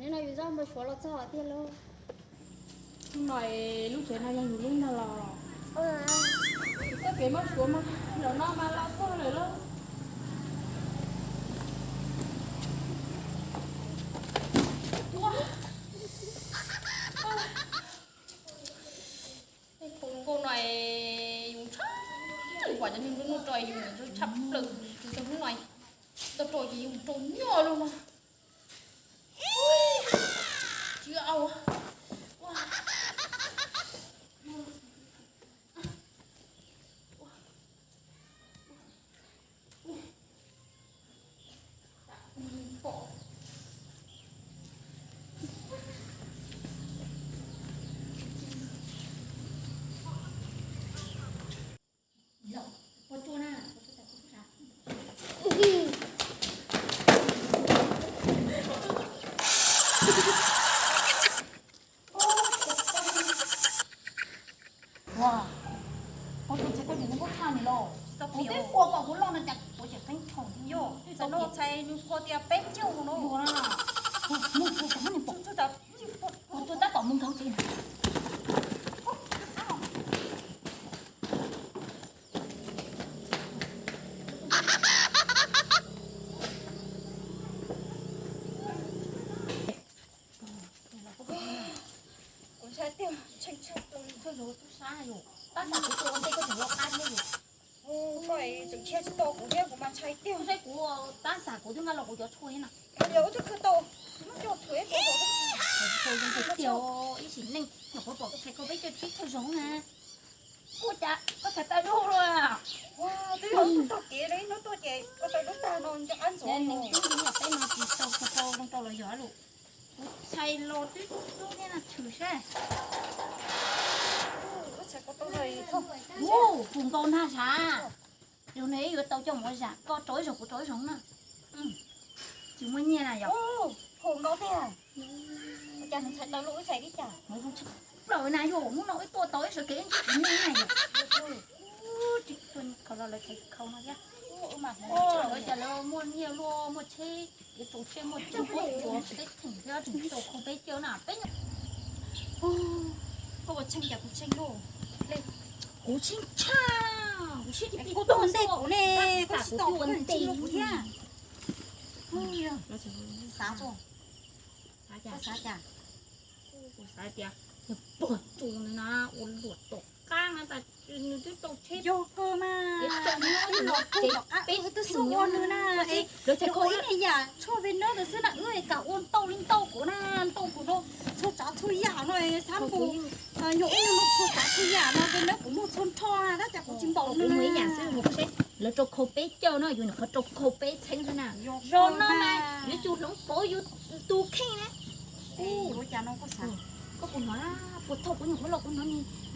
No yus zaj npau suav los txog tiag lauj. Hnub no lub tsev no yog yus lub ntag los? Txoj kev npau suav mas zaum no mas los txog lawm lauj. Hauv nkauj no yus ntshai, yus pom cov neeg nruab hnub rau yus ntshai tshaj plaws. Txog hnub no tau rau ces yus rau nyuaj lawm no. Tsis au. Ua, koj tus txhais koj tseem muab koj tha nws los? Kuv twb ua kom kuv loj no cas kuv tseem qeeb tshoom thiab. Yog, txhais no txhais nws qhua tias peb caug no. Ua, mus mus mus mus mus mus tab tom mus nkaug tsev. Kuv ntshai tiag, ntshai ntshai tiag. Koj yuav tub sab yus, tab sis kuv tua ua ntej koj tseem los qab thiab yus. Koj tseem khiav tsis tau kuv thiab, kuv mas ntshai tiag. Saib kuv, tab sis kuv twb nqa los kuv cov tshuaj thiab na. Yog ua twb khwv tau, muab coj thuam ib puas hauv. Tiag, ib sim neej nyuam qhuav pom koj txhais koj peb caug tsib caug zoov na. Ua cas koj txhais tau dub luaj? Twb yog hnub tuaj kev, ib hnub tuaj ces koj tau dub tag no nco qab ntxuav. Neeg twb yog peb no tsis tau, tsis tau zoo rau los yog lus. Kuv txhais los twb dub thiab na, tshwm sab. Ua, hu nkauj nag sav. Yog no yuav tau coj mus ua zam, koj rau ib zaug kuv rau ib zaug na. Tsis muaj nyiaj na yog. Hu nkauj tiag. Ua cas nws txhais tau luaj wb txhais li cas? Nws zoo tshaj plaws na yog, hnub no wb tuaj tau ib sawv kev ib ntsis kuv nyiaj na yog. Tsis tuaj khau los lawv txhais khau no thiab. Ua cas lawv muaj nyiaj luaj, muaj tsheb, kev txaus siab, muaj tsev pob tsuas teb theem thiab tseem tau khau peb caug na peb. Koj ua tshee cas kuv tshee luaj? Kuv tshee tshaj, kuv siab tsis pib. Koj tuaj ua ntej kuv ne, koj tsis tau kuv ntej kuv thiab. Xav tso. Koj xav cas? Kuv xav tias nws puag tsu nws na, ua luam tom qab na tas nws twb tau tsheb. Yog kawg mas, los puag tom qab wb twb xub ua nws na. Lawv txhais koj ib niag yam tshuaj ve nab ntawd xwb na, wb kam ua ntau li ntau kuv na, ntau kuv no, txhua tsav txhua yam no, xab npum, yog ib nyuag no txhua tsav txhua yam no, ve nab kuv muag txhua nrho na, tab cas kuv tsis npaum nws na. Lawv rau khau peb caug no, yus nyuam qhuav rau khau peb txheeb xwb na. Zoo no mas yuav tsum hloov pauv yus tus kheej na. Ua cas no koj xav? Koj puas hnov, puas thaum kuv nyuam qhuav los kuv hnov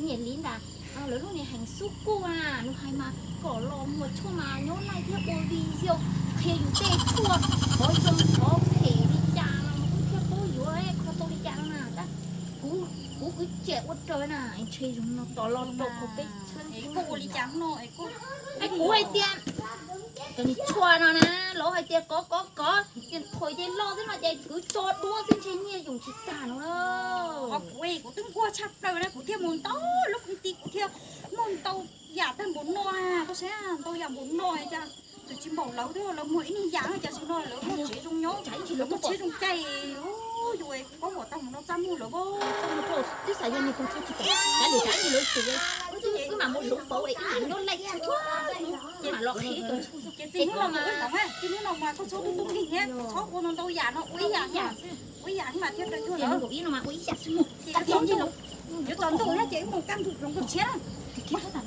niam Liv ntawd, lawv lub niag heev xub kuj na, nws hais mas kom los muag tshuaj mas nyob laij thiab ua video qhia yus tej tshuaj qhov zoo qhov phem li cas mas kuv thiaj paub yuav kho tau li cas no na. Tab kuv, kuv kwv ciam ua raws na, ntshe zoo no tos los rau khau peb txheeb. Koj ua li cas no? Kuv hais tias cov niag tshuaj no na, lawv hais tias kov kov kov, ces thaum ces loj xwb no ces kwv tso duab xwb ntshe nyiaj yoom tsis tag no. Kuv, kuv twb nquag tshaj plaws na, kuv thiaj mus ntau lub công ty, kuv thiaj muaj ntau yam tag npaum no, koj saib ntau yam npaum no cas txawm tsis npaum lawv thiab, lawv muag ib niag yam no cas tsis no lawv muaj tsev zoo nyob, lawv muaj tsev zoo cai. Yus paub muaj tau mus no txaj muag lawv. Twb xav yog nws tus txhua tsis pom, cas nws cas ib lawv tus, wb mam mus hloov pauv es wb mam nyob laij txhua txhua hnub, wb mam los qhib tus txhua. Ces hnub no mas, txij hnub no mas koj txhob ua tub nkeeg thiab, txhob ua ntau ntau yam no, ua ib yam, ua ib yam mas thiaj tau cuag lawv. Nkaus ib no mas ua ib yam xwb. Ces yuav tsaus ntuj thiab ces wb mus kaj ntug hloov nkaus tshiab na.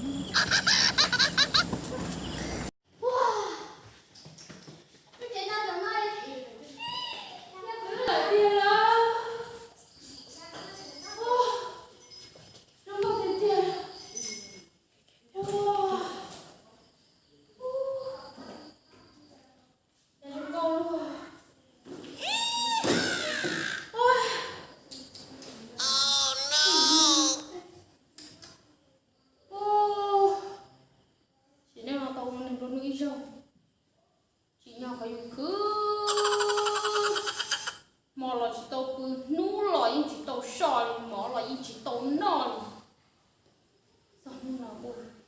ua